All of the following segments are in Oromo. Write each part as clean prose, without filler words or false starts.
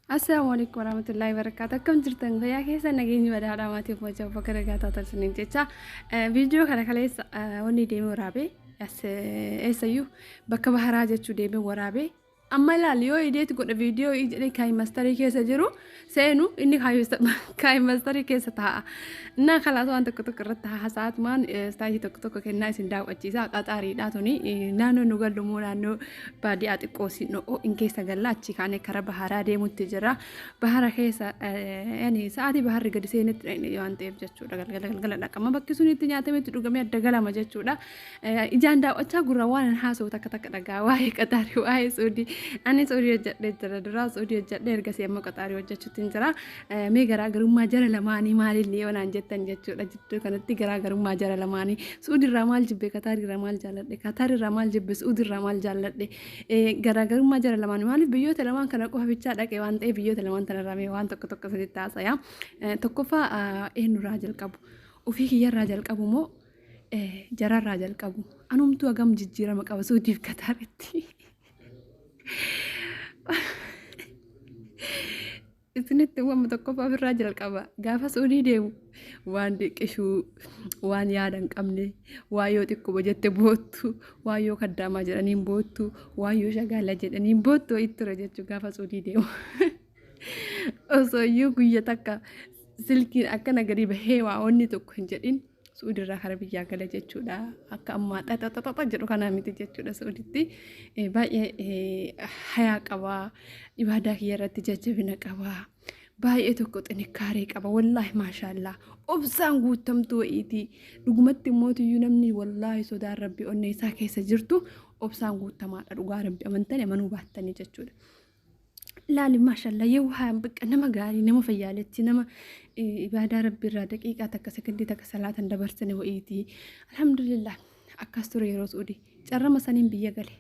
Assalaamu alaikum warahmatullahi wabarakatuh. Akkam jirtan fayyaa keessa nageenyi badhaadhaa maatiif wajjin bakka nagaa taatan isiniin jecha viidiyoo kana kaleessa wanni deemee waraabee eessayyuu bakka baharaa jechuu deemee waraabee amma ilaali yoo ideeti godha viidiyoo jedhee kaayimastarii keessa jiru seenu inni kaayimastarii keessa taa'a. Innaa kalaas waan tokko tokko irratti haasa'atumaan istaayilii tokko tokko kennaa isin daawwachiisa. Qaxaariidhaa tuni naannoo nu gallu immoo naannoo baadiyaa xiqqoo isin dho'oo in keessa galla achi kaanee karaa baharaa deemutti jira. Bahara keessa yani sa'aatii baharri gadi seenetti dhaqne waan ta'eef jechuudha. Galgala galgala dhaqama bakki sun itti nyaatamee itti dhugamee adda galama jechuudha. Ijaan daawwachaa gurra waan an haasa'u takka takka dhagaa waa'ee Qaxaarii waa'ee Suudii. Ani Suudii hojjedhee jira duraa Suudii hojjedhee ergasii ammoo Qaxaarii hojjechuutti hin jira. Mee garaagarummaa jara lamaanii maalinni yoo naan jettan jechuudha jidduu kanatti garaagarummaa jara lamaanii Suudiirraa maal jibbe Qataariirraa maal jaalladhe Qataariirraa maal jibbe Suudiirraa maal jaalladhe garaagarummaa jara lamaanii maaliif biyyoota lamaan kana qofa bichaa dhaqe waan ta'eef biyyoota lamaan tanarraa mee waan tokko tokko isinitti haasaya. Tokkoffaa eenyurraa jalqabu ofii kiyyarraa jalqabu moo jararraa jalqabu anumtuu hagam jijjiirama qaba Suudiif Qataaritti. Isinitti wamma tokkoffaa ofirraa jalqaba. Gaafa Suudii deemu waan diqqishuu, waan yaada hin qabne, waan yoo xiqquma jette boottu, waan yoo kaddaamaa jedhaniin boottu, waan yoo shagaala jedhaniin boottu wayii ture jechuudha gaafa Suudii deemu. Osoo iyyuu guyya takka silkiin akkana gadi bahee waa wanni tokko hin jedhin Su'uudirraa kara biyyaa gala jechuudha. Akka ammaa xaxaxaxa jedhu kanaa miti jechuudha Su'uuditti. Baay'ee hayaa qaba. Ibaadaa kiyya irratti jajjabina qaba. Baay'ee tokko xinikkaaree qaba. Wallaahi maashaallaa. Obsaan guuttamtuu wayiiti. Dhugumatti mootiyyuu namni wallaahi sodaan rabbi onnee isaa keessa jirtu obsaan guuttamaadha. Dhugaa rabbi amantanii amanuu baattanii jechuudha. Laali maashaallah yoo bakka nama gaarii nama fayyaaletti nama ibaadaa rabbi irraa daqiiqaa takka sekondii takka salaatan dabarsine wa'iiti. Alhamdulillah akkas ture yeroo su'udi. Carrama saniin biyya gale.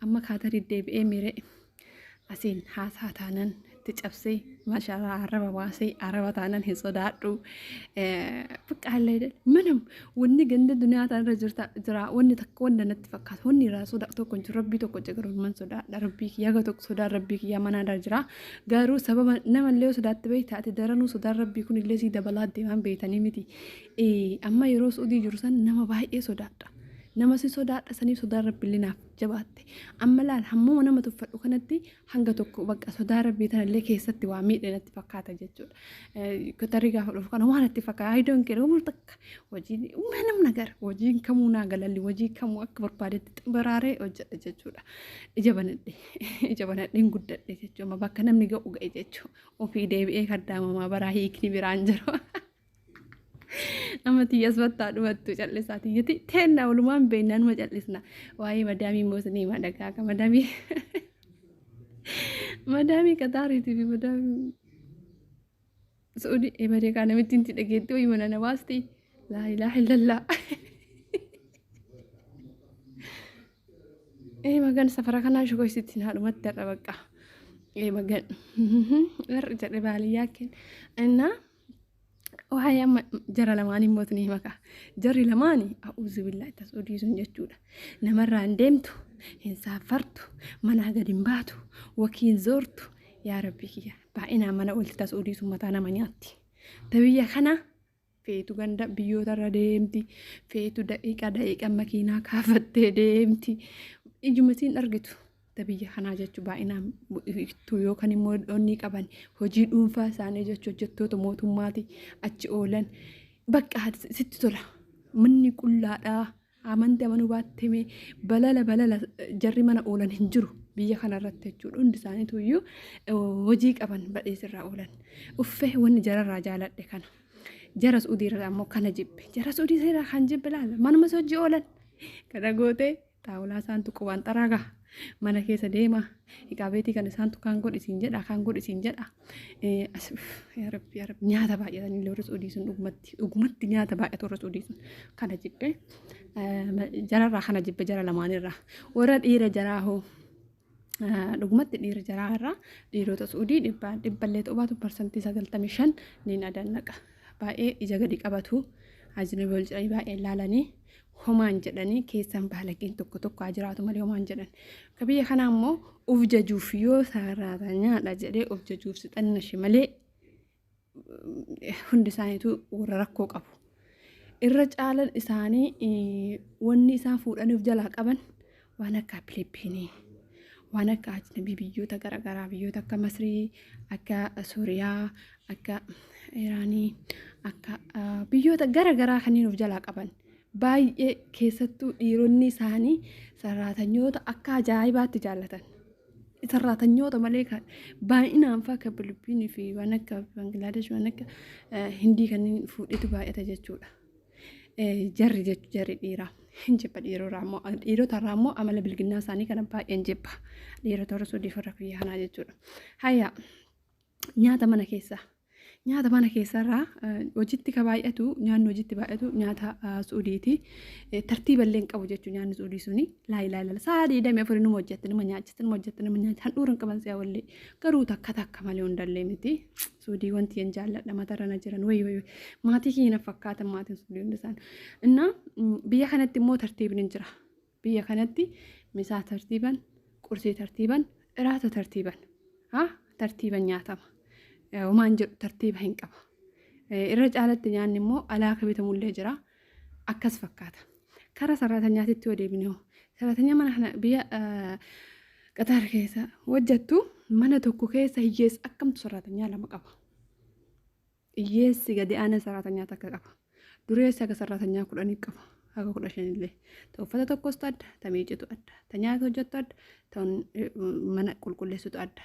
Amma kaatarii deebi'ee miiree asiin haasaa taanan itti cabsee maashaallah arraba baasee arraba taanan hin sodaadhu. Bakka illee manam wanni ganda duniyaa tanarra jirta jira wanni takka wanda natti fakkaatu wanni irraa sodaa tokko hin jiru rabbii tokko jecha garuu man sodaadha rabbii kiyya haga tokko sodaan rabbii kiyya manaadha jira garuu sababa namallee yoo sodaatte beekta ati daranuu sodaan rabbii kun illee sii dabalaa deemaan beektanii miti amma yeroo suudii jiru san nama baay'ee sodaadha nama si sodaadha saniif sodaan rabbi illee naaf jabaatte amma laal hammuma nama tuffadhu kanatti hanga tokko bakka sodaa rabbii tanallee keessatti waa miidhe natti fakkaata jechuudha. Tarii gaafa dhufu kana waan natti fakkaata. I don't care umur takka hojiin namna nagara hojiin kamuu naa galalli hojii kamuu akka barbaadetti xibaraaree hojjedha jechuudha. Ija banadhe ija banadheen guddadhe jechuudha. Amma bakka namni ga'u ga'e jechuudha. Ofii deebi'ee kaddaamamaa baraa hiikni biraan jiru. Amma tiyyas battaa dhumattu callisaa tiyyati teenna walumaan beekna numa callisna. Waa'ee madaamii immoo isinii hima dhagaa akka madaamii madaamii Qataariitii fi madaamii Su'uudii eebaree kaa namittiin itti dhageetti wayii mana na baasti. Laa ilaaha illallah. Ee magan safara kanaa shokoysittiin haadhumatti har'a bakka. Ee magan. Har'a jedhe baaliyyaa kenna. Innaa Waa'ee amma jara lamaanii immoo isin hima kaa. Jarri lamaani a'uuzu billaahi tas'uudii sun jechuudha. Namarraa hin deemtu, hin saaffartu, manaa gad hin baatu, wakiin zoortu. Yaa Rabbi kiyya baay'inaan mana oolti tas'uudii sun mataa nama nyaatti. Ta biyya kana feetu ganda biyyootarra deemti, feetu daqiiqa daqiiqa makiinaa kaafattee deemti. Ijuma siin argitu. Ta biyya kanaa jechuun baay'inaan ittuu yookaan immoo onnii qaban hojii dhuunfaa isaanii jechuun hojjettoota mootummaati achi oolan bakka sitti tola manni qullaadhaa amanti amanuu baatte mee balala balala jarri mana oolan hin jiru biyya kana irratti jechuudha hundi isaaniitu iyyuu hojii qaban badheesirraa oolan uffee wanni jararraa jaaladhe kana jara suudii irraa ammoo kana jibbe jara suudii irraa kan jibbe laala manuma hojii oolan kana gootee Xaawulaa isaantu qubaan xaraagaa mana keessa deema. Iqaabeetii kan isaantu kaan godhi siin jedha kaan godhi siin jedha. Yaa Rabbi yaa Rabbi nyaata baay'atanii illee warra Suudii sun dhugumatti dhugumatti nyaata baay'atu warra Suudii sun kana jibbe jararraa kana jibbe jara lamaanirraa warra dhiira jaraa hoo dhugumatti dhiira jaraa irraa dhiirota Suudii dhibbaa dhibballee ta'uu baatu 95% ni nadannaqa. Baay'ee ija gadi qabatu ajnabi wal jedhanii baay'ee ilaalanii Homaan jedhanii keessan baalageen tokko tokko haa jiraatu malee homaan jedhan. Ka biyya kanaa immoo of jajuuf yoo saraatanyaadha jedhee of jajuuf si xannashi malee hundi isaaniitu warra rakkoo qabu. Irra caalan isaanii wanni isaan fuudhanii of jalaa qaban waan akka Filiippiinii, waan akka ajnabii biyyoota garaagaraa, biyyoota akka Masrii, akka Suuriyaa, akka Iraanii, akka biyyoota garaagaraa kanneen of jalaa qaban. Baay'ee keessattuu dhiironni isaanii saraatanyoota akka ajaa'ibaatti jaallatan. Saraatanyoota malee kan baay'inaan fa'aa akka Filiippiinii fi waan akka Baangilaadesh, waan akka Hindii kanneen fuudhetu baay'ata jechuudha. Jarri jechuun jarri dhiiraa hin jibba. Dhiirota irraa immoo amala bilginnaa isaanii kana baay'een jibba. Dhiirota warra Suudii warra biyya kanaa jechuudha. Hayya, nyaata mana keessaa. Nyaata mana keessarraa hojiitti ka baay'atu, nyaanni hojiitti baay'atu nyaata Suudiiti. Tartiiba illee hin qabu jechuudha nyaanni Suudii suni. Laa ilaa ilaa, sa'a 24 numa hojjette, numa nyaachiste, numa hojjette, numa nyaachiste, handhuura hin qaban si'a wallee. Garuu takka takka malee hundallee miti. Suudii wanti hin jaalladha, matarra na jiran wayi wayi maatii kiyya na fakkaatan maatiin Suudii hundi isaanii. Innaa biyya kanatti immoo tartiibni hin jira. Biyya kanatti misaa tartiiban, qursii tartiiban, iraata tartiiban. Haa, tartiiban nyaatama. Homaan jedhu tartiiba hin qaba. Irra caalatti nyaanni immoo alaa akka bitamullee jira. Akkas fakkaata. Karaa saraatanyaatitti yoo deebine hoo, saraatanyaa mana kana biyya Qatar keessa hojjettu, mana tokko keessa hiyyeessa akkamtu saraatanyaa lama qaba? Hiyyeessi gadi aanaa saraatanyaa takka qaba. Dureessi haga saraatanyaa 10 qaba. Haga 15illee. Ta uffata tokkostu adda, ta miicitu adda, ta nyaata hojjettu adda, ta mana qulqulleessitu adda.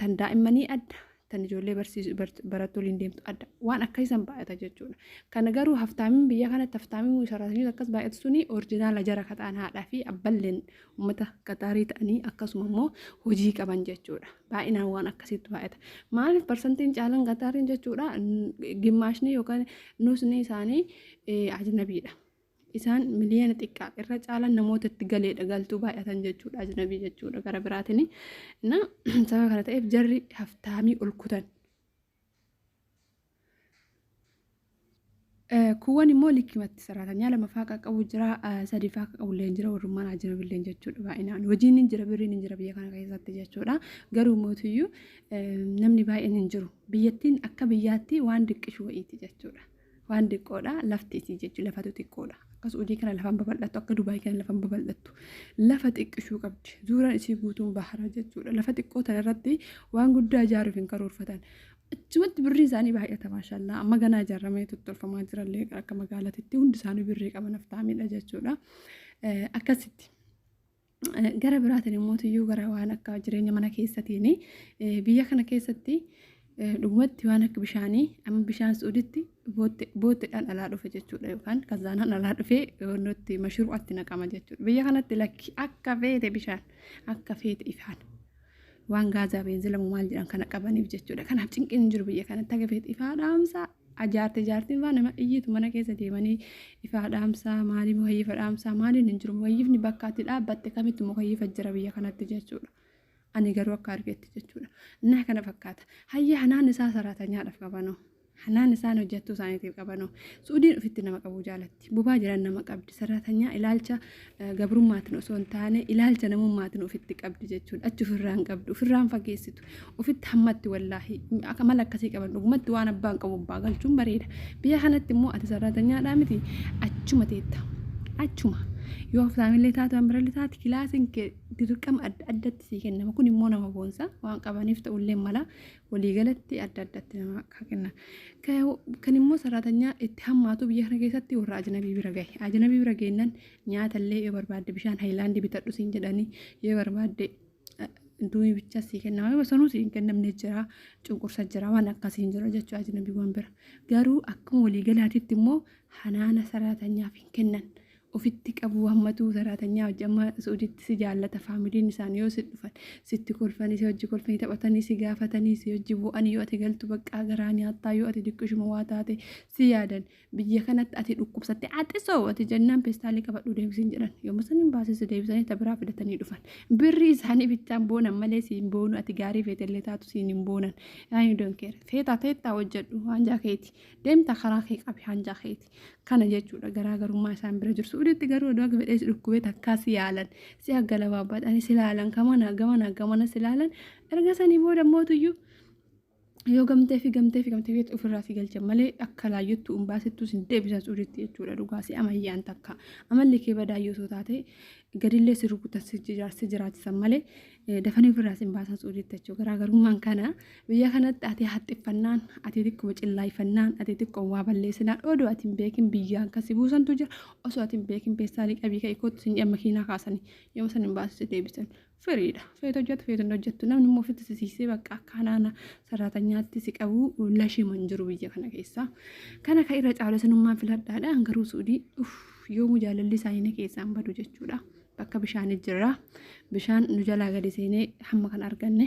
Tan daa'immanii adda, tan ijoollee barsiisu barattuu waliin deemtu adda. Waan akkasiisan baay'ata jechuudha. Kana garuu haftaamiin biyya kanatti haftaamiin saraatanyoota akkas baay'atu suni original jara kataan haadhaa fi abballeen uummata Qaxaarii ta'anii akkasuma immoo hojii qaban jechuudha. Baay'inaan waan akkasiitu baay'ata. Maaliif parsantiin caalan Qaxaariin jechuudha, gimmaashni yookaan nusni isaanii ajnabiidha. Isaan miliyoona xiqqaa, irra caalan namoota itti galeedha, galtuu baay'atan jechuudha, ajnabii jechuudha gara biraatiin. Na sababa kana ta'eef jarri haftaamii ol kutan. Kuuwwan immoo likkimatti saraatanyaa lama faa qaqqabu jira, sadi faa qaqqabu illee jira, warrummaan ajnabillee jechuudha baay'inaan. Hojiin hin jira, birriin hin jira biyya kana keessatti jechuudha. Garuu mootiyyuu namni baay'een hin jiru. Biyyattiin akka biyyaatti waan diqqishu wayiiti jechuudha. Waan xiqqoodha lafti isii jechuudha, lafatu xiqqoodha. Akka Suudii kana lafaan babal'attu, akka Dubaay kana lafaan babal'attu, lafa xiqqishuu qabdi. Zuuraan isii guutuun bahara jechuudha. Lafa xiqqoo tana irratti waan guddaa ijaaruuf hin karoorfatan. Achumatti birrii isaanii baay'ata, maashallaa. Amma ganaa ijaaramee tottolfamaa jirallee akka magaalaatitti hundi isaanii birrii qaban, haftaamidha jechuudha. Akkasitti. Gara biraatiin immoo iyyuu gara waan akka jireenya mana keessatiin biyya kana keessatti dhugumatti waan akka bishaanii, amma bishaan Suuditti bootteedhaan alaa dhufe jechuudha, yookaan kazaanaan alaa dhufee nutti mashruu'atti naqama jechuudha. Biyya kanatti lakki, akka feete bishaan, akka feete ifaan, waan gaazaa beenzilamu maal jedhan kana qabaniif jechuudha. Kanaaf cinqiin hin jiru biyya kanatti, akka feete ifaa dhaamsaa ajaarte jaartiin faa nama iyyitu mana keessa deemanii ifaa dhaamsaa, maaliin mukayyifa dhaamsaa, maaliin hin jiru. Mukayyifni bakka ati dhaabbatte kamitti mukayyifa jira biyya kanatti jechuudha. Ani garuu akka argetti jechuudha. Innaa kana fakkaata. Hayya, hanaan isaa saraatanyaadhaaf qabanoo. Hanaan isaan hojjettuu isaaniitiif qabanoo. Suudiin ofitti nama qabuu jaalatti. Bobaa jiran nama qabdi. Saraatanyaa ilaalcha gabrummaatiin osoo hin taane ilaalcha namummaatiin ofitti qabdi jechuudha. Achi ofirraa hin qabdu. Ofirraa hin fageessitu. Ofitti hammatti wallaahi. Akka mala akkasii qaban dhugumatti waan abbaan qabu abbaa galchuun bareeda. Biyya kanatti immoo ati saraatanyaadhaa miti, achuma teetta. Achuma. Yoo haftaamillee taate, waan birallee taate, kilaasiin kee dirqama adda addatti sii kennama. Kun immoo nama boonsa waan qabaniif ta'ullee mala, waliigalatti adda addatti nama kenna. Kan immoo saraatanyaa itti hammaatu biyya kana keessatti warra ajnabii bira gahe. Ajnabii bira geennan nyaatallee yoo barbaadde bishaan Hayilaandii bitadhu siin jedhanii, yoo barbaadde duumii bicha sii kennama. Yoo sanuu sii hin kennamne jira, cunqursa jira, waan akkasii hin jiru jechuudha ajnabiiwwan bira. Garuu akkuma waliigalaatitti immoo hanaana saraatanyaaf hin kennan. Ofitti qabu hammatu saraatanyaa hojii. Amma Suuditti si jaallata faamiliin isaanii, yoo si dhufan sitti kolfanii, si hojii kolfanii taphatanii, si gaafatanii, si hojii bu'anii, yoo ati galtu baqqaa garaa nyaattaa, yoo ati diqqishuma waa taate si yaadan. Biyya kanatti ati dhukkubsatte axisoo ati jennaan peestaalii qabadhu deebisiin jedhan, yommuu san baasisi deebisanii ta biraa fidatanii dhufan. Birrii isaanii bichaan boonan malee siin boonu. Ati gaarii feetellee taatu siin hin boonan. Yaani don't care, feetaa teettaa hojjedhu, hanjaa keeti deemta, karaa kee qabi, hanjaa keeti. Kana jechuudha garaagarummaa isaan bira jiru. Suudiitti garuu oduu akka fedhee si dhukkubee takkaa si yaalan, si aggalabaabaxanii si laalan, kamana gamana gamana si laalan. Erga sanii booda mootuyyuu yoo gamtee fi gamtee fi gamtee fi ofirraa si galchan malee akka laayyottuu hin baasittuu sin deebisan Suudiitti jechuudha. Dhugaa si amayyaan takka amalli kee badaa yoo osoo taate gadillee si rukutan, si jiraachisan malee dafanii ofirraa sin baasan Suudiitti jechuudha. Garaagarummaan kana biyya kanatti ati haxxiffannaan, ati xiqquma cillaayfannaan, ati xiqqoo waa balleessinaan, odoo ati hin beekin biyyaan kan si buusantu jira. Osoo ati hin beekin peestaalii qabii ka'e kootu sin jedhan, makiinaa kaasanii yoo san hin baasu si deebisan. Firiidha. Feetu hojjettu, feetu hin hojjettu. Namni immoo ofitti sisiisee bakka akka anaana saraatanyaatti si qabu lashima hin jiru biyya kana keessa. Kana kan irra caalu isinummaan filadhaadha. Garuu Suudii yoomuu jaalalli isaanii na keessaan badu jechuudha. Bakka bishaanii jirra. Bishaan nu jalaa gadi seenee hamma kana arganne.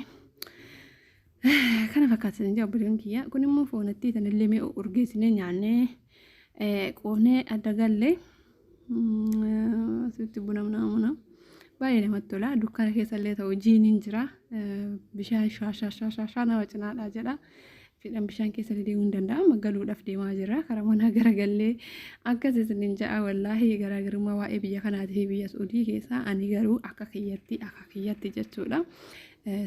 Kana fakkaata isin obboleewwan kiyya. Kun immoo foonatti tanillee mee urgeessinee nyaannee qoofnee adda galle. Asitti buna muna baay'ee namatti tola. Dukkana keessa illee ta'u jiiniin jira. Bishaan shaashaa shaashaa shaa nama cinaadha jedha. Fedhan bishaan keessa illee deemuu hin danda'ama. Galuudhaaf deemaa jira. Karaa manaa garagallee akkas isiniin ja'a. Wallaahi garaagarummaa waa'ee biyya kanaatii fi biyya Suudii keessaa ani garuu akka kiyyatti jechuudha.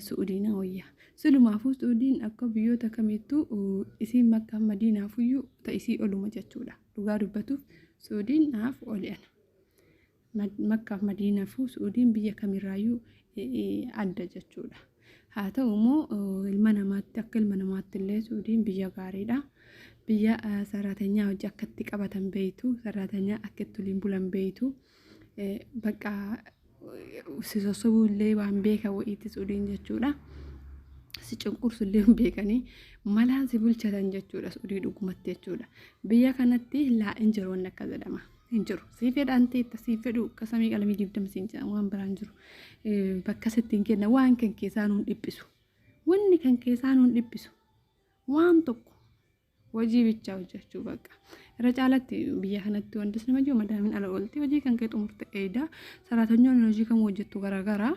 Suudii na wayya. Silumaafuu Suudiin akka biyyoota kamittuu isiin Makkaa Madiinaafuyyuu ta'isii oluma jechuudha. Dhugaa dubbatuuf Suudiin naaf oli ana. Makkaaf Madiinaafuu Suudiin biyya kamirraayyuu adda jechuudha. Haa ta'u immoo ilma namaatti, akka ilma namaatti illee Suudiin biyya gaariidha. Biyya saraatanyaa hojii akka itti qabatan beeytu, saraatanyaa akka itti waliin bulan beeytu, bakka si sossobuu illee waan beekan wayiitti Suudiin jechuudha. Si cunqursu illee hin beekanii malaan si bulchatan jechuudha Suudii dhugumatti jechuudha. Biyya kanatti laa hin jiru, wanni akka jedhama. Hin jiru. Sii fedhaan teetta, sii fedhu akka samii qalamii 20 siin jedhan, waan biraan jiru. Bakka sitti hin kenna, waan kan keessaa nuun dhiphisu. Wanni kan keessaa nuun dhiphisu. Waan tokko hojii bichaa hojjechuu bakka. Irra caalatti biyya kanatti wanti nama jiru madaamiin ala oolti, hojii kan kee xumurte eeyida. Saraatanyoon hojii kam hojjettu garaagaraa.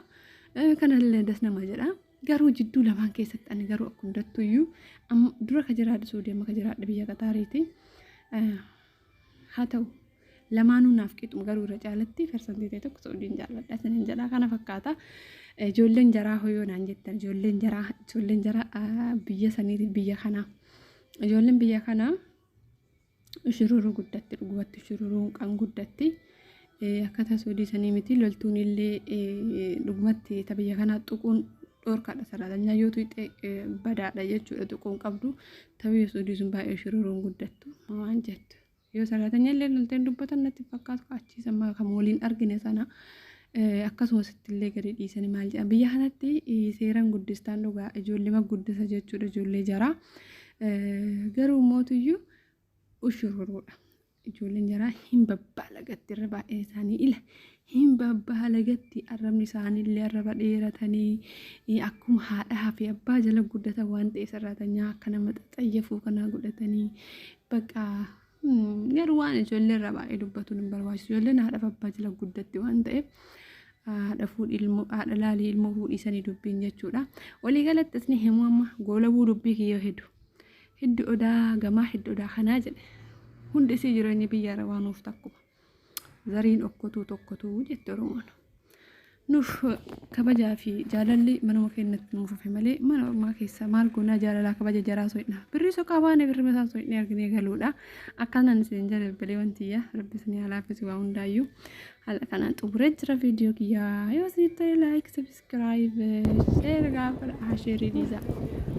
Kanallee das nama jedha. Garuu jidduu lamaan keessatti ani garuu akka hundattuyyuu dura ka jiraadhu Suudii, amma ka jiraadhu biyya Qataariiti. Haa ta'u lamaanuu naaf qixu, garuu irra caalatti percentii ta'e tokko Suudiin jaalladha isiniin jedha. Kana fakkaata. Ijoolleen jaraa hoyoo naan jettan, ijoolleen jaraa biyya saniiti, biyya kanaa. Ijoolleen biyya kanaa shururuu guddatti, dhugumatti shururuu kan guddatti. Akkaataa Suudii sanii miti, loltuun illee dhugumatti ta biyya kanaa tuquun dhorkaadha. Saraatanyaa yoo tuqxe badaadha jechuudha, tuquun qabdu. Ta biyya Suudii sun baay'ee shururuun guddattu waan jettu. Yoo saraatanyaa illee lolteen dubbatan natti fakkaatu achiisa kan waliin argine sana. Akkasumas illee gadi dhiisanii maal jedhan, biyya kanatti seeraan guddistaan dhugaa ijoollee guddisa jechuudha ijoollee jaraa. Garuu mootuyyuu ushururuudha. Ijoolleen jaraa hin babbaalagatti, irra baay'ee isaanii ila hin babbaalagatti, arrabni isaaniillee arraba dheeratanii akkuma haadhaa fi abbaa jala guddatan waan ta'eef saraatanyaa akka nama xaxayyafuu kanaa godhatanii bakka. Garuu waan ijoollee irraa baay'ee dubbatuun hin barbaachisu. Ijoolleen haadha fi abbaa jala guddatti waan ta'eef haadha fuudhi ilmoo, haadha laalii ilmoo fuudhiisanii dubbiin jechuudha. Walii galatti isin himuu amma goolabuu dubbii kiyyoo hedduu. Hiddi odaa gamaa, hiddi odaa kanaa jedhe. Hundi isii jireenya biyya arabaa nuuf takkuma. Zariin okkotuu tokkotuu jette Oromoon. Nuuf kabajaa fi jaalalli manuma keenyatti nuuf hafe malee mana ormaa keessa maal goonaa? Jaalalaa kabaja jaraa so'inaa. Birrii soqaa baane, birrii mataa so'inee arginee galuudha. Akkanaan isin jala bilbilee wantiyya rabbi isin haa laaffisu waa hundaayyuu. Haala kanaan xumuree jira viidiyoo kiyyaa. Yoo isinitti tole like, subscribe, share gaafa shareii dhiisa.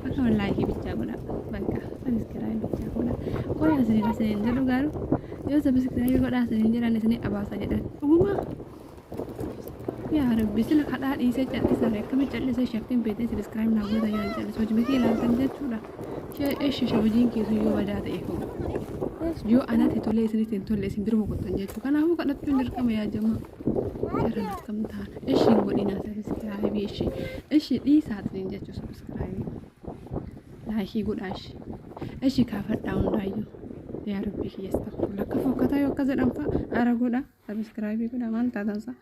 Akkuma likeii bichaa godha. Bakka subscribe bichaa godha. Qoyaa isiniin jedhu, garuu yoo subscribe godhaa isiniin jedhan isinii abaasa jedhan. Dhuguma yaa rabbi, sila kadhaa dhiisee callisan, akkamitti callisee shakkiin beekee subscribe naa goota yoo callisu hojii makee ilaaltan jechuudha. Eshi hojiin keessu yoo badaa ta'e hoo, yoo anatti tolee isinitti hin tolle, isin biruma kottan jechuudha. Kanaafuu kadhachuun dirqama yaa jamaa. Jaran akkam taana? Eshi hin godhinaa subscribe, eshi dhiisaatiin jechuu, subscribe likeii godhaa, eshi kaafadhaa hundaayyuu. Yaa rabbi kiyya, astagfirullah, akka fokkataa yoo akkas jedhan fa'a ara godha, subscribe godha, maal taatansa.